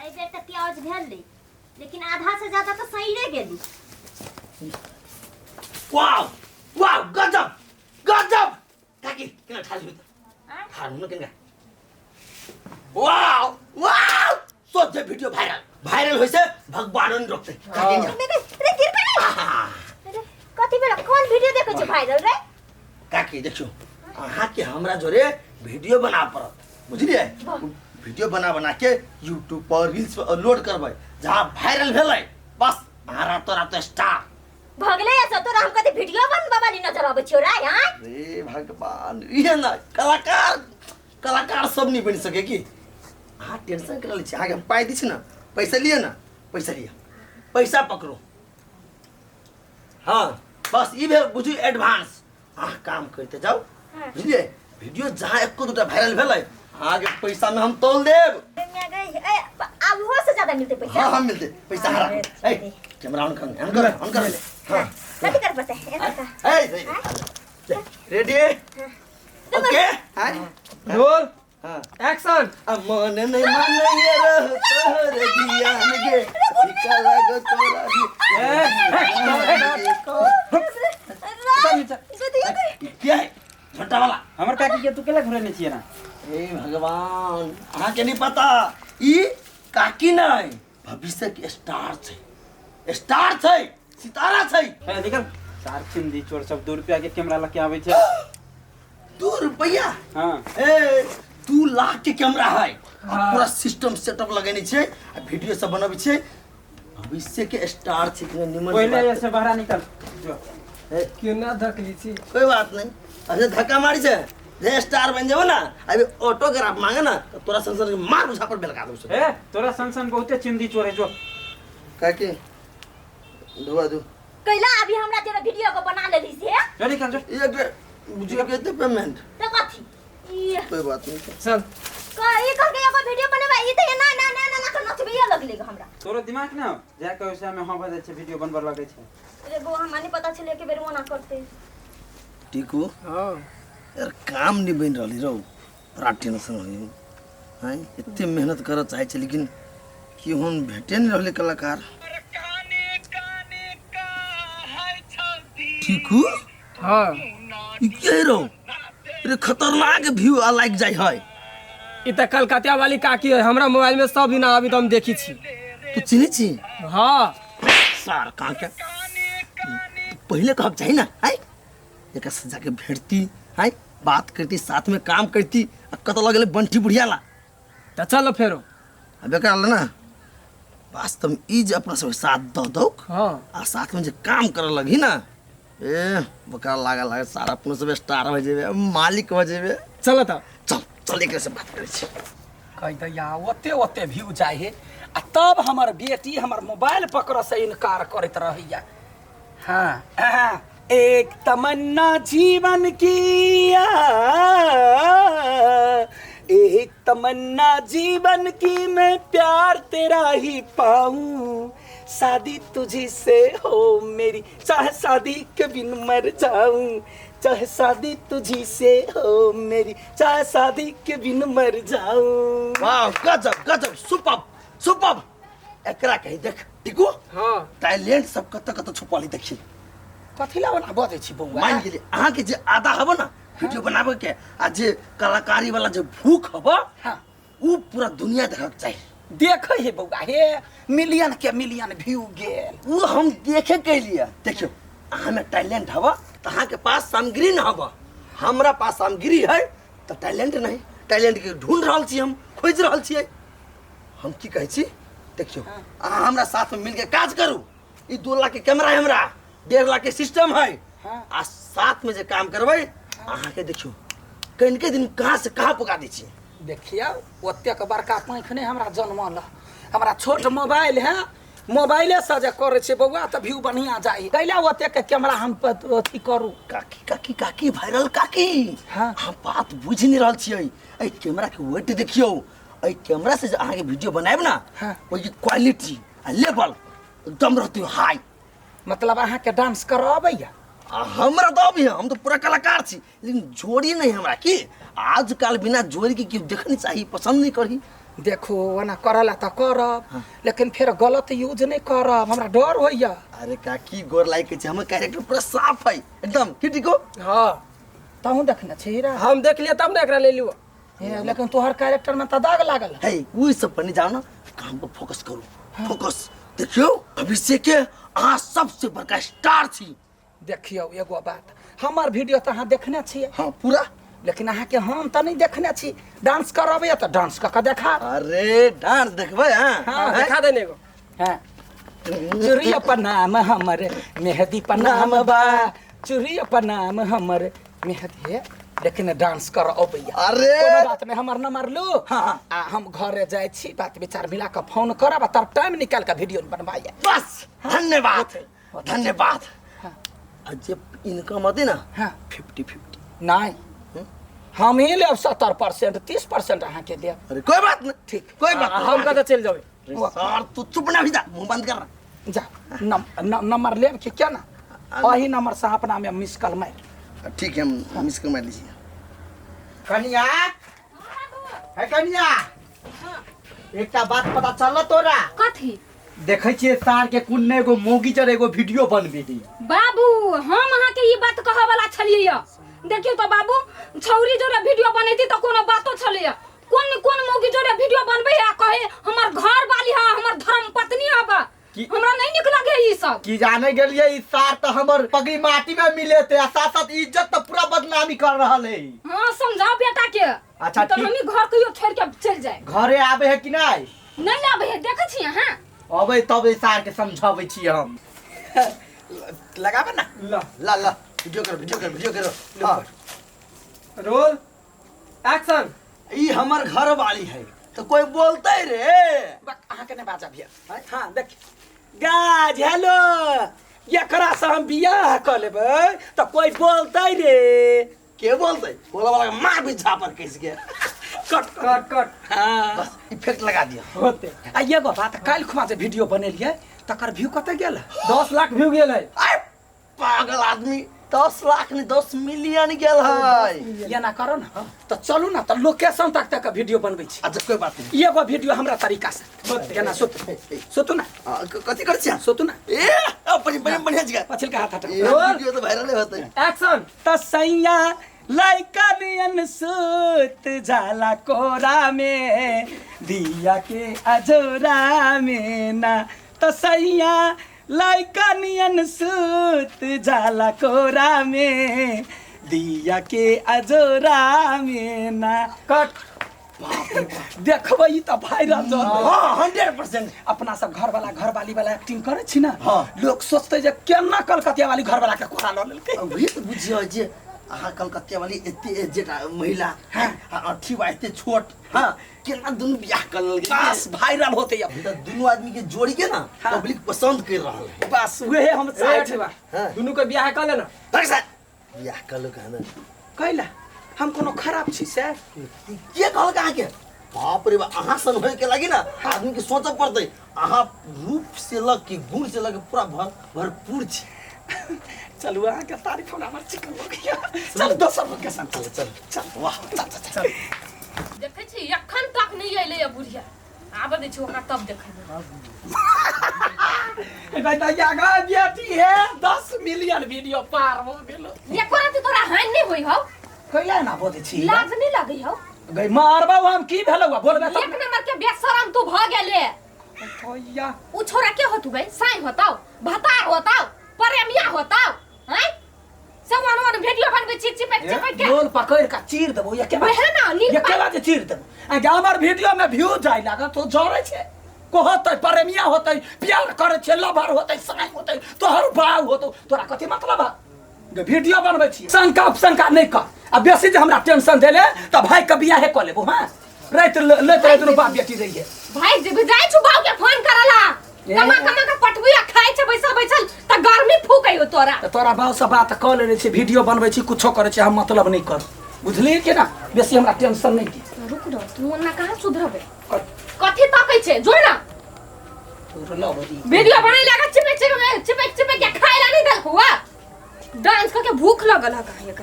एहि बेर तऽ प्याज भेलै, लेकिन आधा से ज्यादा तऽ सड़े गेली। वाह वाह, गजब गजब! काकी, केना ठाढ़ होइत? आँय? ठाढ़ हुन केना? वाह वाह, सोच जे वीडियो वायरल वायरल होइ से भगवान नहीं रोकते काकी। रे, रे, रे, गिर पड़े। अरे, कथी भेल? कोन वीडियो देखै छै वायरल रे? काकी देखियो, अहाँके हमरा जोरे वीडियो बना पड़त, बुझलियै? वीडियो बना बना के यूट्यूब पर रील्स पर लोड करबै, जहाँ वायरल भेलै बस अहाँ रातो रातो स्टार। भऽ गेलै। या तोरा हम कथी वीडियो बनबऽ वाली नजर अबै छियौ रे? आँय? रे भगवान, इहे ना कलाकार, कलाकार सब नहीं बनि सके की? अहाँ टेंशन कर लै छी, अहाँके हम पाइ दै छी ना, पैसा लिअ ना, पैसा लिअ, पैसा पकड़ू। हाँ, बस ई भेल बुझू एडवांस। अहाँ काम करते जाउ। बुझलियै? वीडियो जहाँ एको दूटा वायरल भेलै, अहाँके पैसा में हम तौल देब। ए, आब ओहो से ज्यादा मिलते पैसा? हाँ हाँ, मिलते पैसा। हरा ए, कैमरा ऑन कर, ऑन कर, ऑन कर। हाँ। कथी कर पड़तै एना का? ए, रेडी, ओके, हाँ। रोल। हाँ। एक्शन। आ मन नहीं माने रह तोहर धियान गे, फीका लागो तोरा भी। क्या है झोटा वाला? हमर काकी के तू केला घुरेने छियै ना? हे भगवान, अहाँके नहीं पता, ई काकी नहीं, भविष्य के स्टार छै, स्टार छै, सितारा छै। ए निकल चार चिंदी चोर सब, 2 रुपया के कैमरा लके आबै छै। 2 रुपया? हाँ। ए, 2 लाख के कैमरा है आ पूरा सिस्टम सेटअप लगेने छै आ वीडियो सब बनबै छै। भविष्य के स्टार छै कि निमन से पहिले बात से बाहर निकल जो। ए, केना धकली छी? कोई बात नहीं, अच्छा धक्का मारी छै जे स्टार बन जेबो ना, अभी ऑटोग्राफ मांगे ना तो तोरा संसद के मार उठा पर बेलका दो। ए, तोरा सन सन बहुते चिंदी चोर है, जो। काकी, धुआ दू। कैला अभी हमरा जरा वीडियो को बना लेली से? जो, निकल जो। एक बुझियो के एते पेमेंट। तो कथी ई? कोई बात नहीं। चल। ई करके एगो वीडियो बनेबा, ई त एना एना एना एना कर नचबैया लगले हमरा। तोरो दिमाग ना जा के वैसे में हां भऽ जाइ छै, वीडियो बनबऽ लगै छै। रे बौआ, हमरा नहीं पता छलै के बेर ओना करते। टीकू। हाँ। यार, काम नहीं बनि रहली रौ, बड़ा टेंशन होइ हैं। एते मेहनत करऽ चाहै छै लेकिन की हम भेटे नहीं रहले कलाकार। टीकू। हाँ। ई के रौ रे? खतरनाक व्यू आ लाग जाइ है। ई तऽ कलकतिया वाली काकी है, हमरा मोबाइल में सब दिन आबी तऽ हम देखी छी। तू चिन्है छी? हाँ। सार कहाँ के पहले कहक चाही ना आय, एकरा से जाके भेटती आय, बात करती, साथ में काम करती आ कत लगले बंठी बुढ़िया ला। तऽ चलो फेरो। अब एकरा ला ना वास्तव में ई जे अपना सब साथ दऽ दौक आ साथ में जे काम करे लगही ना, ए ओकरा लागे लागे सारा अपनो सब स्टार हो जेबे, मालिक हो जेबे। चलो तऽ। चल चल, एकरा से बात करै छी। कह दैया, ओते ओते व्यू जाइ हे आ तब हमर बेटी हमर मोबाइल पकड़ऽ से इनकार करैत रहैया। हाँ हाँ, एक तमन्ना जीवन की, आ, एक तमन्ना जीवन की, मैं प्यार तेरा ही पाऊं, शादी तुझी से हो मेरी, चाहे शादी के बिन मर जाऊं, चाहे शादी तुझी से हो मेरी, चाहे शादी के बिन मर जाऊं। वाह, गजब गजब, सुपर सुपर! एकरा कही देख टिकू। टैलेंट सब कत कत छुपल है देखी। कथी ला ओना बजै छी बौआ? मान गेली, अहाँ के जे आदा हब ना वीडियो बनाबे के आ जे कलाकारी वाला जे भूख हब, उ पूरा दुनिया देखक चाही। देखै हे बौआ, हे मिलियन के मिलियन व्यू गेल। उ हम देखे के लिए। देखियो, अहाँ में टैलेंट हब तो अहाँ के पास सामग्री न हब, हमरा पास सामग्री है तो टैलेंट नहीं। टैलेंट के ढूंढ रहल छी हम, खोज रहल छियै हम। की कहै छी, देखियो, अहाँ हमरा साथ में मिलके काज करू। ई 2 लाख के कैमरा है, हमरा 1.5 लाख के सिस्टम है। आ साथ में जे काम करबै, अहाँके देखियो कनिके दिन कहाँ से कहाँ पुगा दै छी। देखियौ, ओतेक बड़का पाँखि नहि हमरा जनमल है, हमरा छोट मोबाइल है, मोबाइले से जे करै छै बौआ तऽ व्यू बढ़िआँ जाइ। कैला ओतेक कैमरा हम अथी करू? काकी काकी काकी, वायरल काकी। अहाँ बात बुझि नहि रहल छियै। एहि कैमरा के वेट देखियौ, एहि कैमरा से जे अहाँके वीडियो बनायब ना, ओहिके क्वालिटी आ लेवल एकदम रहतै हाई। मतलब अहाँके डांस करऽ अबैया? आ हमरा तऽ अबैया, हम तऽ पूरा कलाकार छी, लेकिन जोड़ी नहीं हमरा। की आजकल बिना जोड़ी के केओ देखनी चाही, पसंद नहीं करी। देखो ओना करला तऽ करब, लेकिन फेर गलत यूज नहि करब, हमरा डर होइया। अरे काकी गोर लाइक के छै, हमर कैरेक्टर पूरा साफ है एकदम। की ठीक हो? हाँ। तहूँ देखने छी रे? हम देख लिया तब ना एकरा ले लियो। हे, लेकिन तोहर कैरेक्टर में तऽ दाग लागल है। ओहि सब पर नहीं जाओ ना, काम पर फोकस करू। फोकस देखियो भविष्य के अहाँ सबसे बड़का स्टार छी। देखियौ एगो बात, हमर वीडियो तऽ अहाँ देखने छियै। हाँ पूरा। लेकिन अहाँके हम तऽ नहि देखने छी। डांस करबै तऽ डांस कऽ कऽ देखा। अरे डांस देखबै? हाँ। हाँ, देखा देने एगो। हाँ। चूड़िया पर नाम हमर मेहदी पर नाम बा, चूड़िया पर नाम हमर मेहदी है, लेकिन डांस कर अबैया। अरे! कोनो बात नहीं, हमर नंबर लू। हाँ। आ हम घरे जाइ छी, बात विचार मिला कऽ फोन करब आ तब टाइम निकाल कऽ वीडियो बनबाइए। बस धन्यवाद धन्यवाद। हाँ। आ जे इनकम अते ना, हाँ। 50-50। नहीं, हम ही लेब 70%, 30% अहाँके देब। अरे कोई बात नहीं। ठीक। कोई बात नहीं। हम कतऽ चलि जेबै? अरे सर तू चुप ना भी जा, मुंह बंद कर। जा नंबर लेब कि क्या ना, अही नंबर से अपना में मिस कॉल मारि। ठीक है, हम मिस कर मार लीजिए। कनिया है, कनिया, एकटा बात पता चलल तोरा? कथी? देखै छियै सार के कोन ने एगो मौगी चर एगो वीडियो बनबे दी। बाबू, हम अहाँके ई बात कहऽ वाला छलियै। देखियौ तऽ बाबू, छौरी जोरे वीडियो बनेती तऽ कोनो बातो छलैया, कोन कोन मौगी जोरे वीडियो बनबै है आ कहे हमर घर वाली है, हमर धर्म पत्नी है बा। हमरा नहीं नीक लगे ई सब। की जाने गेलियै ई सार तऽ हमर पगड़ी माटी में मिलेते आ साथ साथ इज्जत तऽ पूरा बदनामी कर रहल है। हाँ समझाओ बेटा के। अच्छा, तऽ ठीक। हमी घर कहियो छोड़ के चलि जाए। घरे आबे है कि नहीं? नहीं आबे है, देखै छी अहाँ। अबै तब ई सार के समझाबै छी हम। लगाबे ना। ला ला ला वीडियो करो, वीडियो करो, वीडियो करो। हाँ। Roll action. ई हमर घर वाली है तो कोई बोलते रे। अहाँके नहि बाजब यऽ। हाँ देख गाज, हेलो, एकरा से हम बियाह कऽ लेबै तऽ कोई बोलतै रे? के बोलते? बोला वाला के मार भी झापर किस के। कट कट कट। हाँ बस इफेक्ट लगा दिया होते। आ एगो बात, काल्हि खुमा जे वीडियो बनेलियै तकर व्यू कते गेल? 10 लाख व्यू गेल है। अरे पागल आदमी, 10 लाख नहीं 10 मिलियन गेल है। एना करो ना तऽ चलू ना तऽ लोकेशन तक तक वीडियो बनबै छी। अच्छा कोई बात नहीं। एगो वीडियो हमरा तरीका से केना सुत सुतू ना। कथी कर छियै? सुतू ना। ए अपनी बढ़िया बढ़िया जगह पछिलका हाथ हटा। ए, वीडियो तो वायरल होते। एक्शन। त सैया लैकनियन सुत जाला कोरा में, दिया के अजोरा में ना। त सैया लैकनियन सुत जाला कोरा में, दिया के अजोरा में ना। कट। देखबै ई तऽ वायरल जतै। हाँ 100%। अपना सब घर वाला घर वाली वाला एक्टिंग करै छी ना, हाँ। लोग सोचते जे केना कलकतिया वाली घर वाला के कोरा लऽ लेलकै। वही तो बुझियो जे अहाँ कलकतिया वाली एते एजेड महिला अथी बा एते छोट, हाँ केना दुनू बियाह कर लेलकै। बस वायरल होते अब। तऽ दुनू आदमी के जोड़ी के ना हाँ। पब्लिक पसंद कर रहल है। बस वहे हम चाहै छी। हाँ। दुनू के बियाह कर लेना। भाग साहब, बियाह कर लो कहना। कैला हम कोनो खराब छी से? के कहलक अहाँके? बाप रे बाप, अहाँ सन होय के लागी ना आदमी के सोचऽ पड़तै। अहाँ रूप से लग के गुण से लग के पूरा भरपूर छी। चलू अहाँके तारीफ हमरा हमर चिकन हो गया। चल दोसर लोकेशन चल चल चल। वाह चल चल चल। देखै छी एखन तक नहि अयलै या बुढ़िया, आबऽ दै छी ओकरा तब देखै। भैया गा बेटी है 10 मिलियन वीडियो पार हो गेलो। एको राति तोरा हानि नहि होइ हौ? कैला ना बोलै छी? लाज नहि लगै हौ? गई मारबौ हम, की भेलौ बोलबे एक नंबर के बेशरम तू भऽ गेले। भैया उ छोरा के होतु गई? साई होताउ, भतार होताउ, प्रेमिया होताउ, हैं? सब वन वन वीडियो बनबै छी चिपक चिपक के। लोल पकड़ के चीर देबो ये के बात। वएह ना, नीक ये के बात। बात चीर देबो। आ जे हमर वीडियो में व्यू जाय लागत तो जरै छै। कहतै प्रेमिया होतै, प्यार करै छै, लवर होतै, साई होतै, तोहर बाउ होतौ, तोरा कथी मतलब है? गे वीडियो बनबै छी, शंका उपशंका नहि कर। आ बेसी जे हमरा टेंशन देले तऽ भाई के बियाहे कऽ लेबो। हाँ राति लैत राति दुनू बाप बेटी रहिए। भाई जे जाइ छु बाउ के फोन करला, कमा कमा के पटबी आ खाइ छै बैसल बैसल तऽ गर्मी फूकै हो तोरा। तऽ तोरा बाउ से बात कऽ लेने छी, वीडियो बनबै छी, कुछो करै छी, हम मतलब नहि कर, बुझलियै कि ना? बेसी हमरा टेंशन नहि दे। रुक न, तू ओना कहाँ सुधरबै? कथी तकै छै जो ना। तोर लवरी वीडियो बनाइ लागा चिपक चिपक चिपक चिपक के खाइ ला नहि देलकौ। डांस कऽ के भूख लगल है कहाँ।